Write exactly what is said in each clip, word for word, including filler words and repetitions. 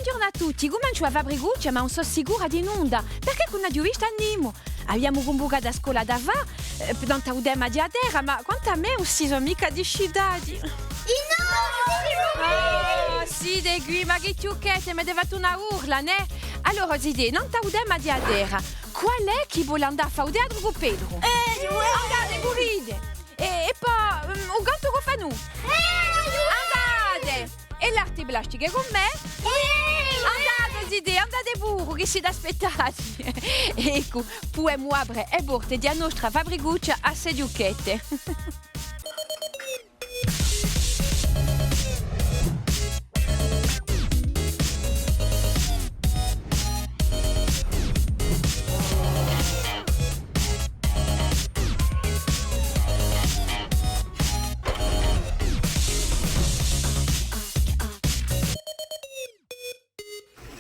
Bonghjornu à tutti, cumenciu a Fabricuccia, ma ùn sò sicura di nunda, perchè chì ùn aghju vistu à nimu. Aviamu cunvucatu a scola da fà, eh, nant'à u tema di a terra, ma quant'à mè ùn si sò micca dicidati. I nostri! Ah, site quì, ma chì chjucchete, m'avete fattu una burla, nè? Allora, zitè, nant'à u tema di a terra, qual hè chì vole andà à fà u teatru cù Petru? Eh, eiu! Andate, currite! È, è po, mm, u cantu cù Fanù? Eh, eiu! Andate! È l'arte plastiche cù mè? Iè! Andate, zitè, andate puru, chì site aspettati. Eccu, pudemu apre e porte di a nostra Fabricuccia à ste chjucchette.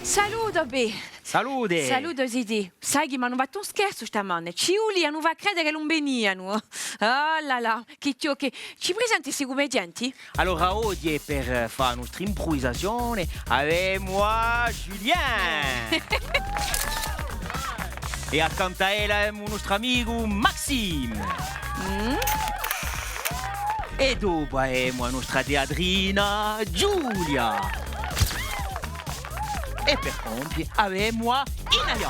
Salute, bè. Salute. Salute, zitè. Sai chì m'anu fattu un scherzu stamane. Ci vulianu fà crede ch'elli ùn venianu. Oh là là, chì chjocche. Ci presenti sti cumedianti? Allora, oghje per, eh, fà a nostra impruvisazione, avemu à Julien. È accantu à ellu avemu u nostru amicu Maxime. Mm. È dopu avemu a nostra teatrina Giulia. È per compie avemu à Inaya.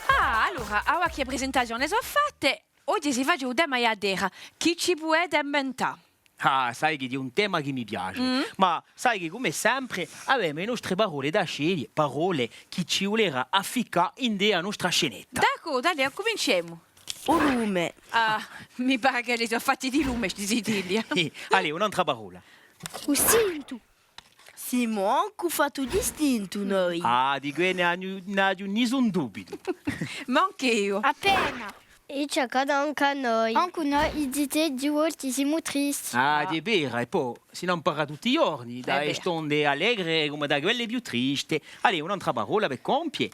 Ah, allora, avà chì e presentazione sò fatte, oghje si face u tema di a terra. Chì ci pudete inventà? Ah, sai chì hè un tema chì mi piace. Mm. Ma sai chì, cum'è sempre, avemu e nostre parolle da sceglie, parolle chì ci vulerà à ficcà ind'è a nostra scenetta. D'accordu, allez, accuminciemu. U lume. Ah, mi pare ch'elli sò fatti di lume, sti zitelli. Allez, un'antra parolla. U stintu. Simu ancu fatti di stintu, noi. Ah, di què ùn n'aghju, ùn n'aghju nisun dubitu. Mancu eiu. Appena. È ci accade ancu à noi. Ancu noi, i zitelli, di volti simu tristi. Ah, hè vera, è po si n'ampara tutti i ghjorni, da e stonde allegre cum'è da quelle più triste. Allez, un'antra parolla per compie.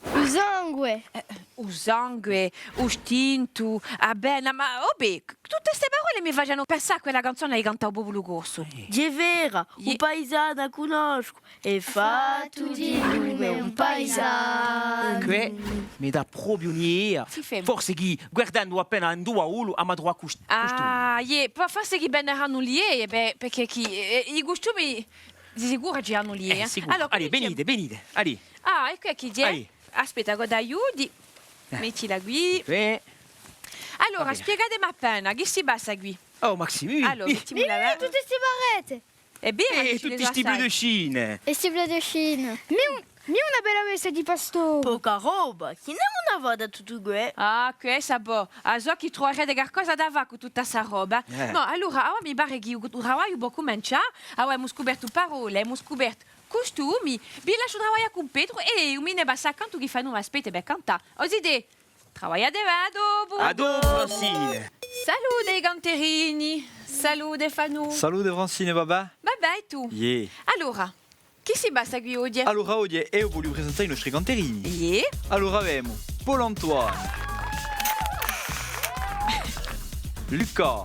U sangue! Eh, u sangue, u stintu, a pena, ma, o bè, tutte ste parolle mi facenu pensà à quella canzona chì canta u populu corsu. Hè vera, u paisanu a cunnoscu, hè fattu di lume un paisanu. Què mi dà propiu un'idea. Forse chì, guardendu appena in u baullu, emu da truvà cust-, custumi. Ah, iè, po forse chì veneranu l'idee, bè, perchè chì, eh, i custumi di sicuru ci anu l'idee. Eh, sicuru. Allora, allez, cuminciemu. Venite, venite, allez. Ah, eccu chì ci hè. Allez. Aspetta, ch'o t'aiuti. Eh. Mettila quì. Bè. Allora, spiegatemi appena, chì si passa quì? Oh, Maxime, oui, allora, oui. Mettimu là. Tutte ste barrette! È bè, eh, tutti sti bleu de Chine. È sti bleu de Chine. Mì un, mì una bella veste di pastore. Poca roba, chì ne vole da tuttu què? Ah, què, sà bò. Ah, sò chì truvarete qualcosa da fà cù tutta sta roba. Eh. Nò, allora, avà mi pare chì u, u travagliu pò cumincià. Avà emu scupertu parolle, emu scupertu custumi, vi lasciu travaglià cù Petru è eiu mi ne passu à cantu chì Fanù m'aspetta per cantà. O zitè, travagliate bè, à dopu! À dopu, Francine! Salute i canterini! Salute Fanù! Salute Francine, và bè? Và bè, è tù? Iè. Allora, chì si passa quì oghje? Allora, oghje eiu vogliu presentà i nostri canterini. Iè. Allora avemu Paul-Antoine, Luca,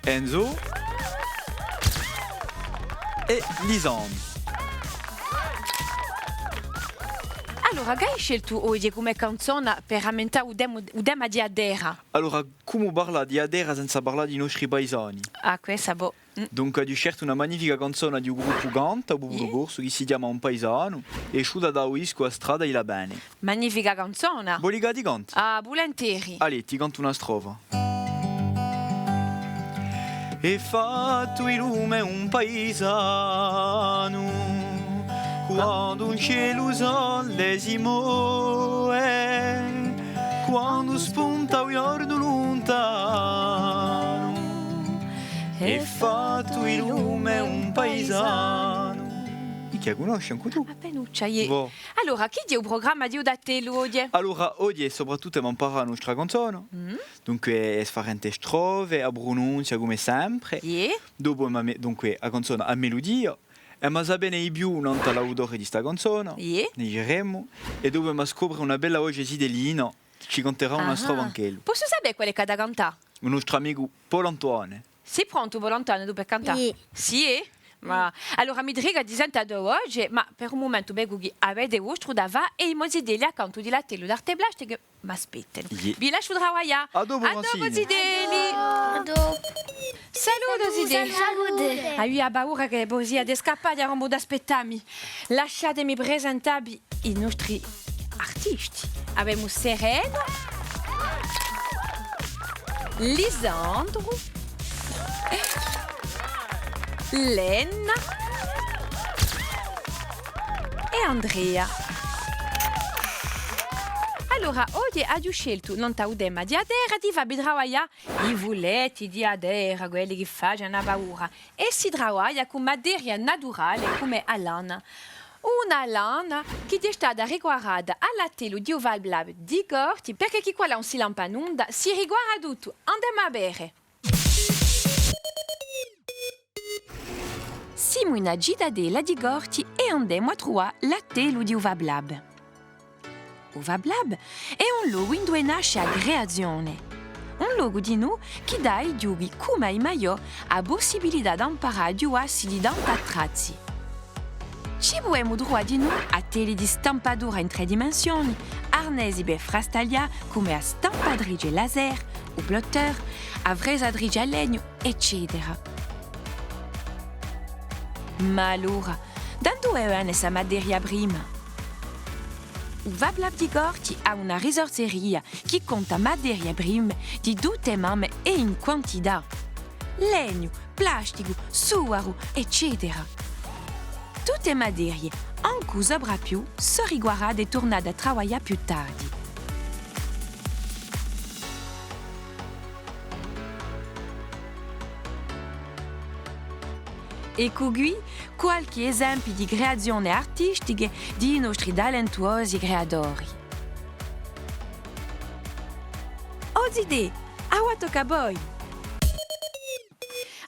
Enzo è Lisandro. Allora, chì ai sceltu oghje cum'è canzona per rammentà u tema, u tema di a terra? Allora, cumu parlà di a terra senza parlà di i nostri paisani? Ah, què, sà bò. Mm. Dunque, aghju sceltu una magnifica canzona di u gruppu Canta, u populu corsu, chì si chjama Un paisanu, è esciuta da u discu A strada di l'avvene. Magnifica canzona! Voli ch'o ti canti? Ah, vulinteri! Allez, ti cantu una strofa. Minchia, a cunnosci ancu tù? Appenuccia, iè. Bò. Allora, chì hè u prugramma di u to attellu oghje? Allora, oghje, soprattuttu, emu da amparà a nostra canzona. Mm. Dunque, e sfarente strofe, a prununzia, cum'è sempre. Iè. Dopu, emu da me-, dunque, a canzona, a meludia. Emu da sapene di più nant'à l'autore di sta canzona. Iè. Ne diceremu. È dopu emu da scopre una bella voce zitellina, chì ci canterà una strofa anch'ellu. Possu sapè quale hè chì hà da cantà? U nostru amicu Paul-Antoine. Sì prontu, Paul'Antone, tù per cantà? Iè. Sì, eh? Ma, allora mi trica di sente a to voce, ma per un mumentu vecu chì avete u vostru da fà è i mo zitelli accantu di l'attellu d'arte plastiche m'aspettanu. Iè. Vi lasciu travaglià. À dopu, zitelli. À dopu. Salutu, zitelli. Salute. Avia paura chì vo siate scappati, à rombu d'aspettà mi. Lasciatemi presentavvi i nostri artisti. Avemu Serena, Lisandru, Lenna è Andrea. Allora, oghje aghju sceltu, nant'à u tema di a terra, di favvi travaglià i fulletti di a terra, quelli chì facenu a paura, è si travaglia cù materia naturale cum'è a lana. Una lana chì hè stata riquarata à l'attellu di u Fab Lab di Corti, perchè chì quallà ùn si lampa nunda, si riquara tuttu. Andemu à vede. Simu in a citadella di Corti è andemu à truvà l'attellu di u Fab Lab. U Fab Lab hè un locu induve nasce a creazione, un locu dinù chì dà à i ghjuchi cum'è à i maiò a pussibilità d'amparà à ghjuvassi di tanti attrazzi. Ci pudemu truvà dinù attelli di stampatura in trè dimensioni, arnesi per frastaglià cum'è a stampatrice laser, u plotter, a fresatrice à legnu, eccetera. Ma allora, da induve vene sta materia prima? U Fab Lab di Corti hà una risorseria chì conta materie prime di tutte e mamme è in quantità. Legnu, plasticu, suaru, eccetera. Tutte e materie, ancu u soprapiù, sò riquarate è turnate à travaglià più tardi. Eccu quì qualchì esempi di creazione artistiche di i nostri talentuosi creatori. O zitè, avà tocca à voi!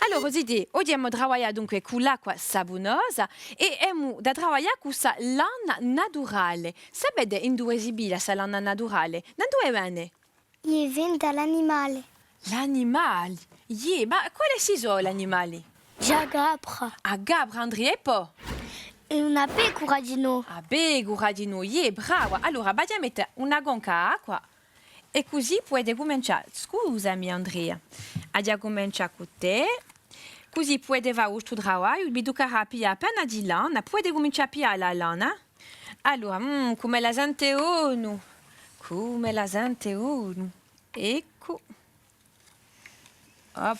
Allora, o zitè, oghje emu da travaglià dunque cù l'acqua savunosa è emu da travaglià cù sta lana naturale. Sapete induve si piglia sta lana naturale? Da induve vene? Iè, vene da l'animale. L'animali? Iè, ma quale si sò l'animali? Ghjè a capra. A capra, Andria, è po? È una pecura dinò. A pecura dinò, iè, brava. Allora, v'aghju da mette una conca acqua è cusì pudete cumincià. Scusami, Andria. Aghju da cumincià cù tè. Cusì pudete fà u vostru travagliu, vi tuccarà à piglià appena di lana, pudete cumincià à piglià a lana. Allora, mm, cum'ella sente bonu! Cum'ella sente bonu! Eccu. Op.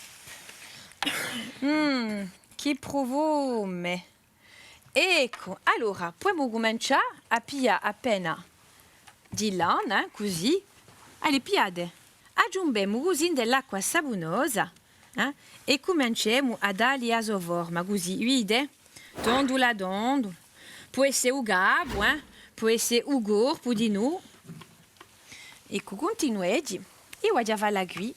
Mm, chì prufume! Eccu, allora, pudemu cumincià à piglià appena di lana, eh, cusì. Allez, pigliate. Aghjumbemu cusì ind'è l'acqua savunosa, eh, è cuminciemu à dalli a so forma, cusì, vide? Tondula tondula. Pò esse u capu, eh? Pò esse u corpu dinù. Eccu, cuntinueti. Eiu aghju da falla quì.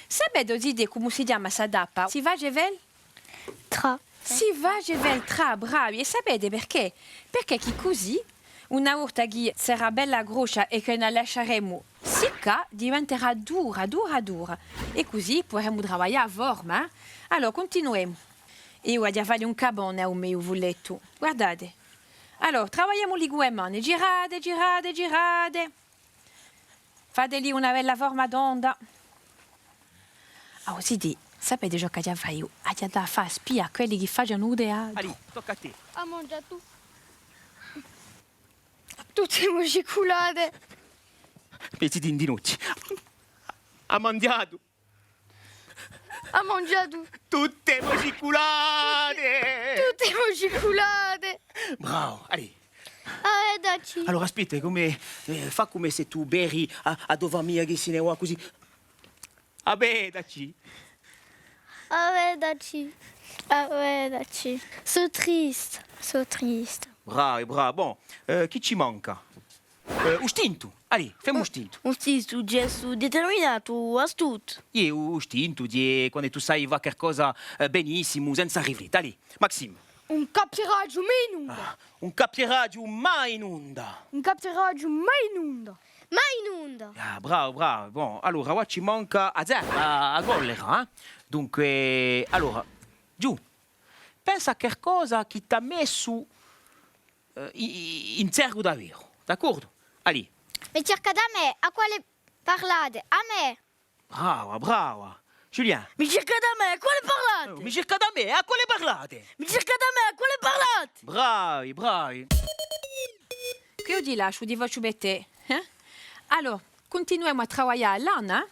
Sapete, o zitè, cumu si chjama sta tappa? Si face feltrà. Si face feltrà, bravi. È sapete perchè? Perchè chì cusì, una volta chì serà bella groscia è chì a lasciaremu siccà, diventerà dura, dura, dura. È cusì puderemu travaglià a forma, eh? Allora, cuntinuemu. Eiu aghju da falli un capone à u me fullettu. Guardate. Allora, travagliamuli cù e mani. Girate, girate, girate. Fateli una bella forma tonda. Ah, o zitè, sapete ciò ch'aghju da fà eiu? Aghju da fà spià à quelli chì facenu u teatru. Alì, tocca à tè. Hà manghjatu tutte e mo cicculate. Pezzi di dinocci. Hà manghjatu. Hà manghjatu tutte e mo cicculate! Tutte e mo cicculate! Bravu, alè. Arretaci. Allora, aspetta, cum'è, eh, fà cum'è s'è tù vedi a, a to famiglia chì si ne và cusì. Arretaci. Arretaci. Arretaci. Sò triste. Sò triste. Bravu, bravu. Bon, eh, chì ci manca? Eh, u stintu! Alè, femu u stintu! U stintu, ghjè stu determinatu, astutu. Iè, u, u stintu, ghjè quandu tù sai fà qualcosa, eh, benissimu, senza riflette. Alè, Maxime. Ùn capiraghju mai nunda. Ah, ùn capiraghju mai nunda. Ùn capiraghju mai nunda. Mai nunda! Ah, bravu, bravu. Bon, allora, avà ci manca a zerba, a collera, eh? Dunque, allora, Ghjù, pensa à qualcosa chì t'hà messu, eh, i-, i-, in zergu daveru, d'accordu? Allez. Mi circate à mè, à quale parlate? À mè! Brava, brava. Julien. Mi circate à mè, à quale parlate? Oh, mi circate à mè, à quale parlate? Mi circate à mè, à quale parlate? Bravi, bravi. Quì eiu ti lasciu, ti facciu per tè, eh? Allora, cuntinuemu à travaglià a lana, eh?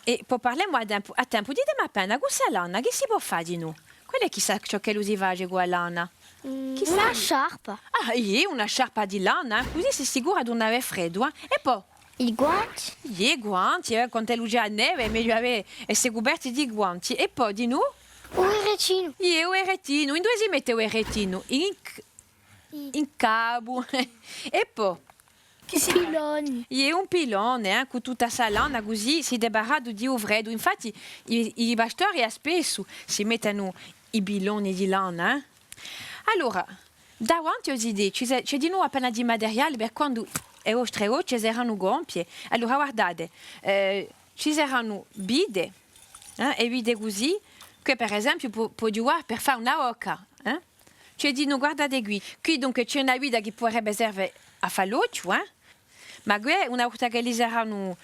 È po parlemu à tempu, à tempu. Ditemi appena, cù sta lana, chì si pò fà dinù? Quale hè chì sà ciò ch'ellu si face cù a lana? Chì sà? Una sciarpa. Ah, iè, una sciarpa di lana, eh? Cusì sì sicura d'ùn avè freddu, eh? È po? I guanti. Iè, i guanti, eh? Quand'ellu ci hè a neve, hè megliu avè, esse cuperti di guanti. È po dinù? U berrettinu. Iè, u berrettinu. Induve si mette u berrettinu? In c-, in capu. È po? Chì si... Piloni. Iè, un pilone, eh, cù tutta sta lana, cusì sì debarratu di u freddu. Infatti, i, i pastori à spessu si mettenu i piloni di lana, eh. Allora, davanti, o zitè, ci hè, ci hè dinù appena di materiale per quandu e vostre occhje seranu compie. Allora, guardate, eh, ci seranu bide, eh, e bide cusì, chì per esempiu pò, pò ghjuvà per fà una bocca, eh. Ci hè dinù, guardate quì. Quì dunque ci hè una bida chì puderebbe serve à fà l'ochju, eh? Ma quì, una volta ch'elli seranu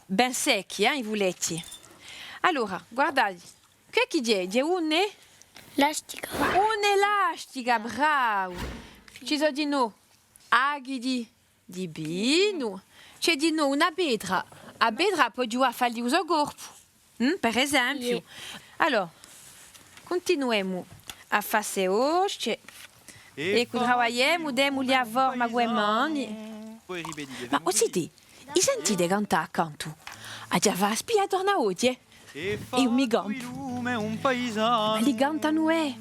ben secchi, eh, i fuletti. Allora, guardate, quì chì ci hè? Ci hè un... Lastica. Un'elastica, bravu! Ci sò dinù aghji di di pinu. Ci hè dinù una petra. A petra pò ghjuvà à falli u so corpu. Mm, per esempiu. Iè. Allora, cuntinuemu à fà ste osce. È cù travagliemu, demuli a forma cù e mani. Ma o zitè, i sentite cantà accantu? Aghju da fà a spia torna oghje, eh? È eiu mi cantu. Ma li cantanu, eh.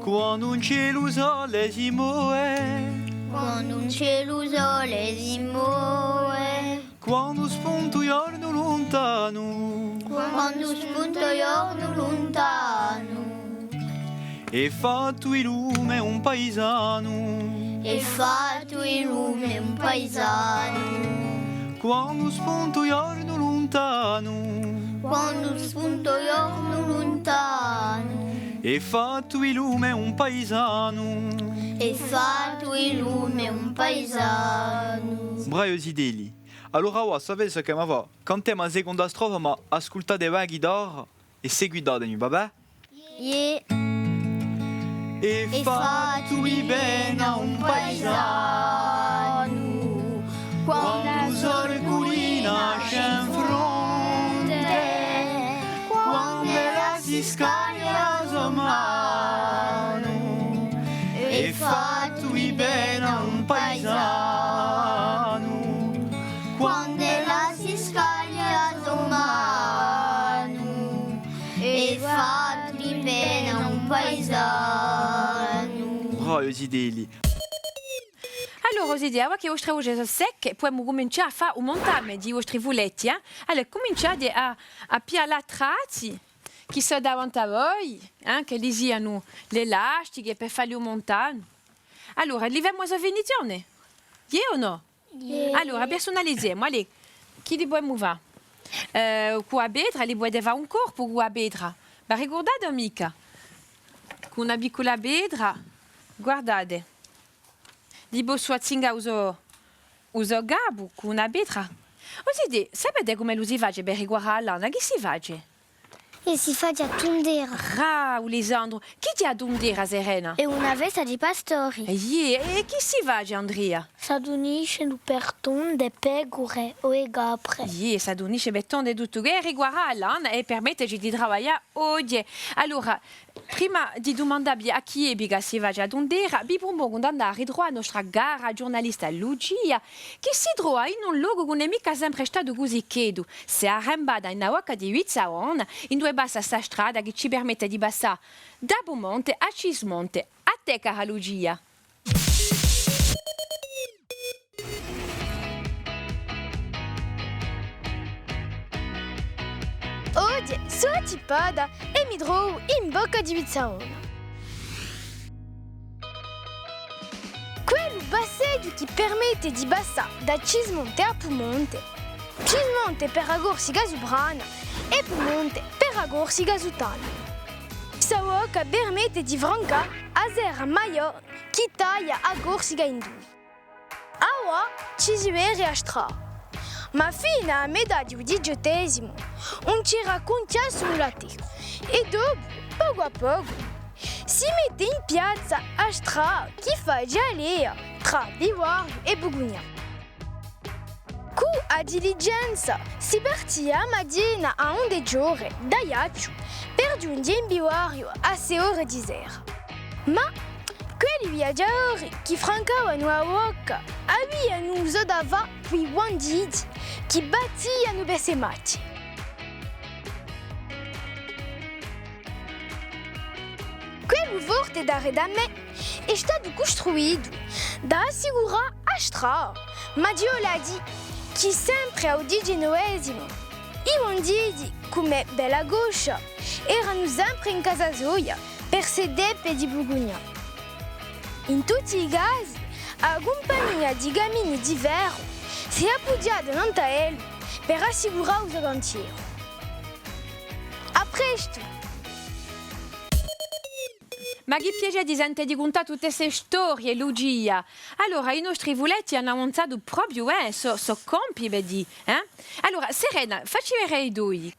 Quandu in celu u sole si move. Quandu in celu u sole si move. Quandu spunta u ghjornu luntanu. Quandu spunta u ghjornu luntanu. Hè fattu di lume un paisanu. Hè fattu di lume un paisanu. Quandu spunta u ghjornu luntanu. Quandu spunta u ghjornu luntanu. Hè fattu di lume un paisanu. Hè fattu di lume un paisanu. Bravi zitelli. Allora, avà, sapete ciò ch'emu da fà? Cantemu a seconda strofa, ma ascultate bè a ghitarra è seguitatemi, va bè? Iè. Hè fattu di pena un paisanu, quandu u sole culina in fronte, quand'ella si scaglia a so manu. Hè fattu di pena un paisanu, quand'ella si scaglia a so manu. Hè fattu di pena un paisanu. Bravi, o zitelli. Allora, o zitè, avà chì e vostre voce sò secche, pudemu cumincià à fà u muntame di i vostri fuletti, eh? Allora, cuminciate à, à piglià l'attrazzi chì sò davanti à voi, eh? Ch'elli sianu l'elastiche per falli u muntame. Allora, li femu a so finizione? Iè o nò? Iè. Allora, persunalizemu, allez, chì li pudemu fà? Eh, cù a petra, li pudete fà un corpu cù a petra. Vi ricurdate o micca? Cù una piccula petra, guardate. Li possu azzingà u so, u so capu cù una petra. O zitè, sapete cum'ellu si face per ricuarà a lana? Chì si face? È si face à tundera. Bravu, Lisandru. Chì hè a tundera, Serena? Hè una festa di pastori. Iè, è chì si face, Andria? S'aduniscenu per tonde e pecure o e capre. Iè, s'adunisce per tonde tuttu chì ricuarda a lana è permetteci di travaglià oghje. Allora, prima di dumandavvi à chì epica si face a tundera, vi prupongu d'andà à ritruvà a nostra cara ghjurnalista Lucia, chì si trova in un locu chì ùn hè micca sempre statu cusì chetu, s'hè arrembata in a bocca di Vizzavona, induve passa sta strada chì ci permette di passà da Pumonte à Cismonte. À tè, cara Lucia. Oghje sò à Tipada è mi trovu in bocca di Vizzavona. Quì chì permette di passà da Cismonte à Pumonte, Cismonte per a Corsica suprana è Pumonte per a Corsica suttana. Sta bocca permette di francà a serra maiò chì taglia a Corsica in dui. Avà ci si vede a strada. Ma finu à a metà di u diciottesimu ùn c'era chè un chjassu mulatteru, è dopu, pocu à pocu, si mette in piazza a strada chì face a lea trà Bivariu è Bucugnà. Cù a diligenza si partia a matina à undeci ore d'Aiacciu per ghjunghje in Bivariu à sei ore di sera. Ma quelli viaghjatori chì francavanu a bocca avianu u so da fà cù i banditi chì battianu per sse machje. Quellu forte d'Arredamè hè statu custruitu da assicurà a strada, ma ci vole à dì chì sempre à u diciannovesimu, i banditi, cum'è Bella Coscia, eranu sempre in casa soia per sse teppe di Bucugnà. In tutti i casi, a cumpagnia di camini di ferru s'hè appughjata nant'à ellu per assicurà u so cantieru. À prestu! Ma chì piacè di sente di cuntà tutte ste storie, Lucia! Allora, i nostri fuletti anu avanzatu propiu, eh, sò, sò compii, vedi, eh? Allora, Serena, facci vede i tui.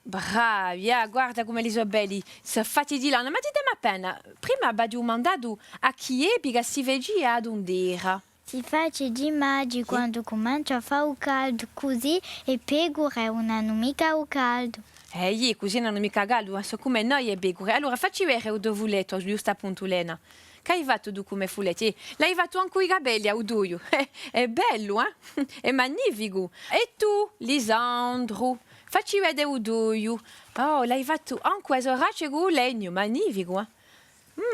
Bravi, ah, guarda cum'elli sò belli, sò fatti di lana. Ma ditemi appena, prima v'aghju dumandatu à chì epica si facia a tundera. Si face di maghju, eh, quandu cumencia à fà u caldu, cusì e pecure ùn anu micca u caldu. Eh, iè, cusì ùn anu micca caldu, ma sò cum'è noi e pecure. Allora, facci vede u to fulettu, ghjustu appuntu, Lena. Ch'hai fattu tù cum'è fulettu? Eh, l'hai fattu ancu i capelli à u toiu. Eh, hè bellu, eh? Hè magnificu. È tù, Lisandru, facci vede u toiu. Oh, l'hai fattu ancu e so bracce cù u legnu, magnificu, eh?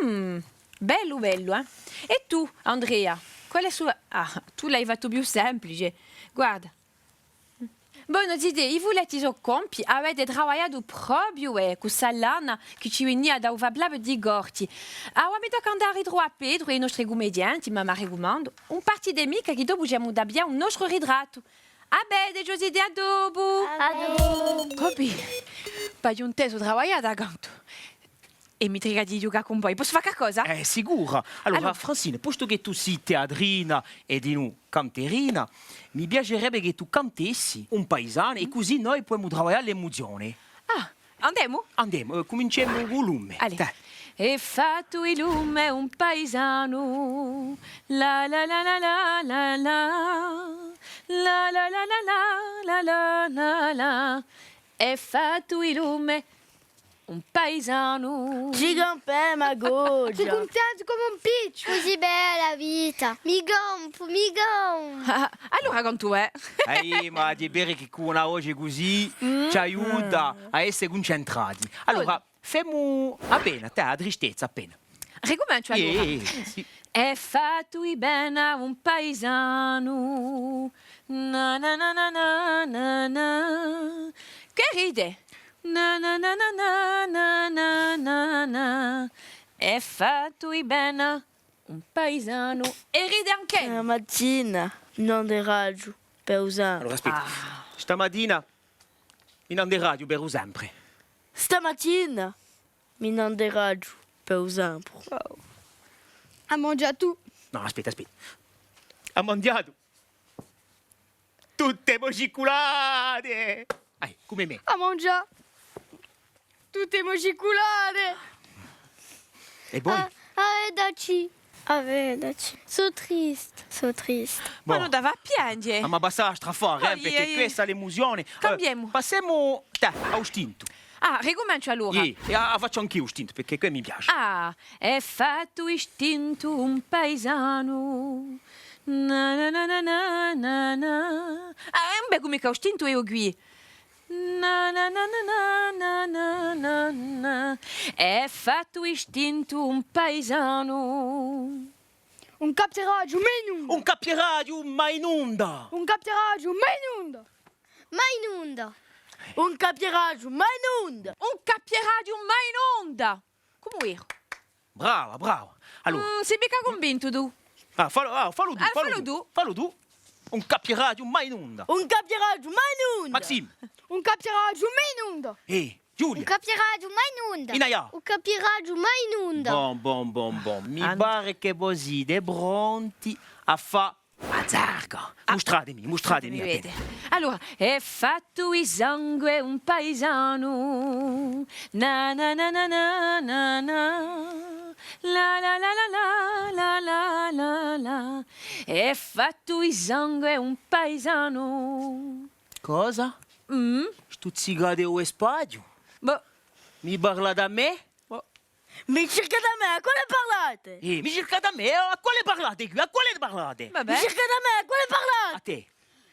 Mm, bellu, bellu, eh? È tù, Andrea, quale hè su-, ah, tù l'hai fattu più simplice. Guarda. Bonu, zitè, i fuletti sò compii, avete travagliatu propiu, eh, cù ssa lana chì ci vinia da u Fab Lab di Corti. Avà mi tocca à andà à ritruvà à Petru è i nostri cummedianti, ma m'arricumandu, ùn partite micca chì dopu ci emu da piglià un nostru ritrattu. À vedeci, zitè, à dopu! À dopu! Opi, v'aghju intesu travaglià da cantu. È mi trica di ghjucà cun voi. Possu fà qualcosa? Eh, sicura. Allora, allora, Francine, postu chì tù sì teatrina è dinù canterina, mi piacerebbe chì tù cantessi un paisanu, è cusì noi pudemu travaglià l'emuzione. Ah, andemu? Andemu, eh, cuminciemu cù u lume. Allez. Dai. Ci campemu, Gogia! Sò cuntentu cum'è un picciu! Cusì bella a vita! Mi campu, mi campu! Ah, allora cantu, eh? Eh, ma hè vera chì cù una voce cusì ci aiuta à esse cuncentrati. Allora, femu appena, tè, a tristezza appena. Ricumenciu allora. Eh, eh, sì. Chì ride? È ride anch'ellu. Stamatina, mi n'anderaghju per u sempre. Allora, aspetta. Ah. Stamatina, mi n'anderaghju per u sempre. Stamatina, mi n'anderaghju per u sempre. Wow. Hà manghjatu? Nò, aspetta, aspetta. Hà manghjatu tutte e mo cicculate! Eh, cum'è mè. Hà manghjatu tutte e mo cicculate! È poi? Ah, ah, è da ci. Avvedeci. Sò triste, sò triste. Bon. Ma ùn t'hà da fà pianghje. Ah, ma basta à strafà, eh, perchè questa hè l'emuzione. Cambiemu. Eh, passemu, tè, à u stintu. Ah, ricumenciu allora. Iè, è a, a facciu anch'eiu u stintu, perchè què mi piace. Ah, eh, bè, cum'è chì u stintu eiu quì. Un cappieraghju mai in unda! Un cappieraghju mai in unda! Ùn cappieraghju mai in unda! Mai in unda! Ùn cappieraghju mai in unda! Ùn cappieraghju mai in unda! Cumu eru? Brava, brava. Allora. Mm, sì micca cunvintu tù? Ah, fallu, ah, fallu tù, ah, fallu fallu tù, tù. Fallu tù. Ùn capiraghju mai nunda. Ùn capiraghju mai nunda. Maxime. Ùn capiraghju mai nunda. Eh, Giulia. Ùn capiraghju mai nunda. Inaià. Ùn capiraghju mai nunda. Bon, bon, bon, bon. Mi pare chì vo site pronti à fà a zarga. Ah. Mustratemi, mustratemi appena. Allora, hè fattu di sangue un paisanu. Na, na, na. La, la, la, la. Hè fattu di sangue un paisanu. Cosa? Mm? Stuzzicate u spaghju? Boh. Mi parlate à mè? Boh. Mi circate à mè, à quale parlate? Eh, mi circate à mè, à quale parlate quì? À quale parlate? Vabbè. Mi circate à mè, à quale parlate? À tè.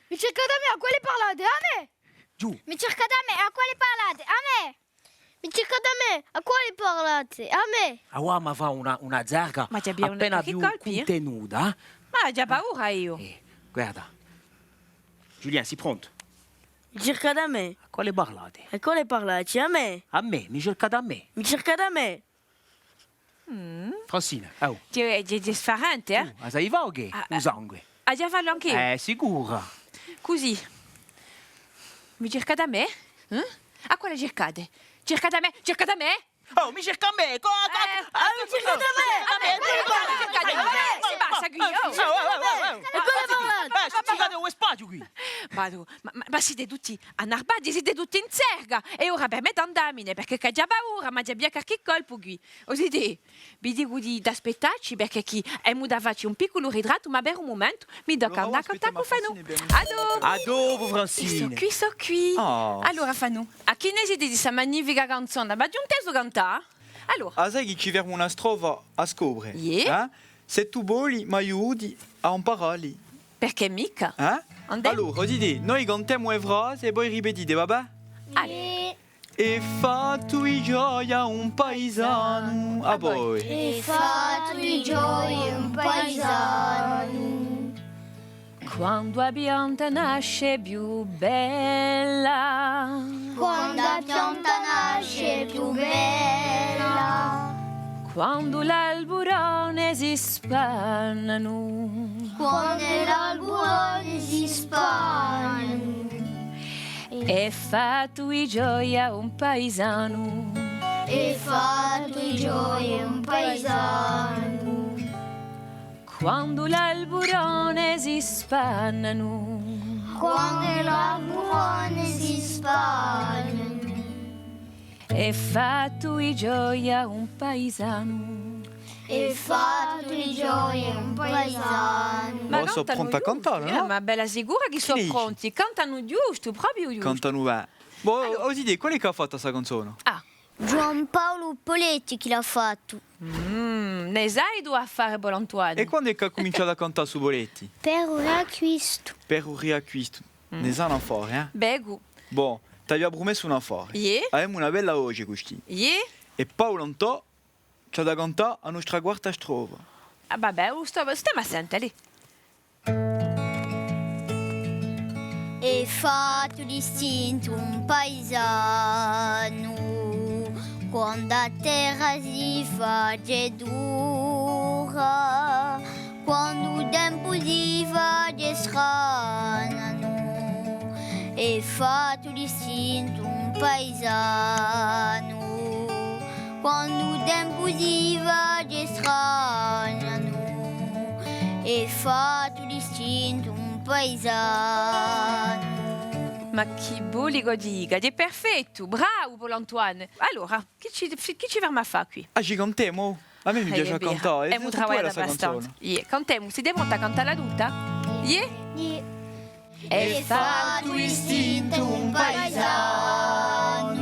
Mi circate à mè, à quale parlate? À mè! Ghjù. Mi circate à mè, à quale parlate? À mè! Mi circate à mè, à quale parlate? À mè! Avà m'hà da fà una, una zarga appena più cuntenuta, eh? Ma aghju paura eiu. Eh, guarda. Julien, sì prontu? Mi circate à mè. À quale parlate? À quale parlate? À mè. À mè, mi circate à mè. Mi circate à mè. Mm. Francine, oh. Ghjè, ghjè, ghjè sfarente, eh? Tù, a sai fà o chè? Ah, u sangue. Aghju da fallu anch'eiu? Eh, sicura. Cusì. Mi circate à mè? Eh? À quale circate? Circate à mè, circate à mè! Oh, mi circate à mè! Co-, co-, eh, ah, mi circate à mè! À mè, à mè, à mè! Chì passa quì, oh? Oh, oh, oh, oh, oh. È quale parlate? Eh, stuzzicate u spaghju quì! Ma tù, ma, ma, ma site tutti annarbati, site tutti in zerga! È ora permette d'andamine, perchè ch'aghju paura, m'aghju da piglià qualchì colpu quì. O site, vi dicu di, d'aspittacci, perchè chì emu da facci un picculu ritrattu, ma per u mumentu mi tocca à andà à cantà cù Fanù. À dopu! À dopu, Francine! Sò quì, sò quì! Oh. Allora, Fanù, à chì ne site di sta magnifica canzona? M'aghju intesu cantà? Allora. Ah, sai chì ci ferma una strofa à scopre, eh? Iè? Sè tù voli, m'aiuti à amparalli. Perchè micca? Eh? Andemu. Allora, o site, noi cantemu e frase è voi ripetite, va bè? Allez. Hè fattu di gioia un paisanu. À voi. Hè fattu di gioia un paisanu. Quandu a pianta nasce più bella. Quandu a pianta nasce più bella. Quandu l'alburone si spannanu. Quandu l'alburone si spannanu. Hè fattu di gioia un paisanu. Hè fattu di gioia un paisanu. Quandu l'alburone si spannanu. Quandu l'alburone si spannanu. Hè fattu di gioia un paisanu. Hè fattu di gioia un paisanu. Ma sò pronti à cantà, nò? Eh, ma bella sicura chì sò pronti. Cantanu ghjustu, propiu ghjustu. Cantanu bè. Bon, o site, quale hè chì hà fattu sta canzona? Ah. Ghjuvan Paulu Poletti chì l'hà fattu. Mm, ne sai tù affare, Paulu Antuani? È quandu hè chì hà cuminciatu à cantà stu Poletti? Per u Riacquistu. Per u Riacquistu. Mm. Ne sà un affare, eh? Bè. Bon, t'aviu prumessu un affare. Iè? Avemu una bella voce custì. Iè? È Paulu Antò ci hà da cantà a nostra quarta strofa. Ah, va bè, u sto-, stemu à sente, allez. Hè fattu d'istintu un paisanu, quandu a terra si face dura, quandu u tempu si face stranu, hè fattu d'istintu un paisanu, quandu u tempu si face stranu, hè fattu d'istintu un paisanu. Ma chì voli ch'o dica, hè perfettu, bravu Paulu Antuani. Allora, chì ci, chì ci ferma à fà quì? Ah, ci cantemu? À mè mi piace à cantà. Emu travagliatu abbastanza. Iè, cantemu, site pronti à cantalla tutta? Iè? Iè. Hè fattu d'istintu un paisanu,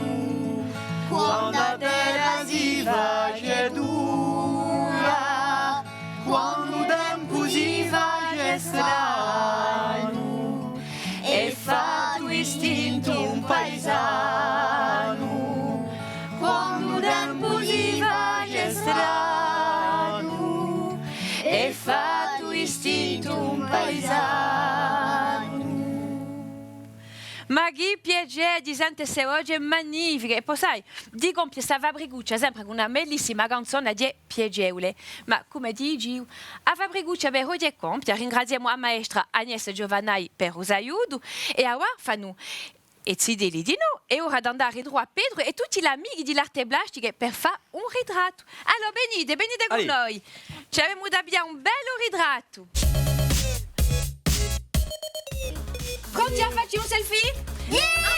quandu a terra si face dura, quandu u tempu si face stranu, hè fattu d'istintu un paisanu, quandu u tempu si face stranu, hè fattu d'istintu un paisanu. Ma chì piacè di sente ste voce magnifiche! È po sai, di compie sta fabricuccia sempre cù una bellissima canzona di piacevule. Ma, cum'è dicu eiu, a fabricuccia per oghje hè compia, ringraziemu a maestra Agnès Giovannai per u so aiutu, è avà fannu i zitelli dinò, hè ora d'andà à ritruvà à Petru è tutti l'amichi di l'arte plastiche per fà un ritrattu. Allora, venite, venite cù noi. Ci avemu da piglià un bellu ritrattu. Pronti à facci un selfie? Yeah!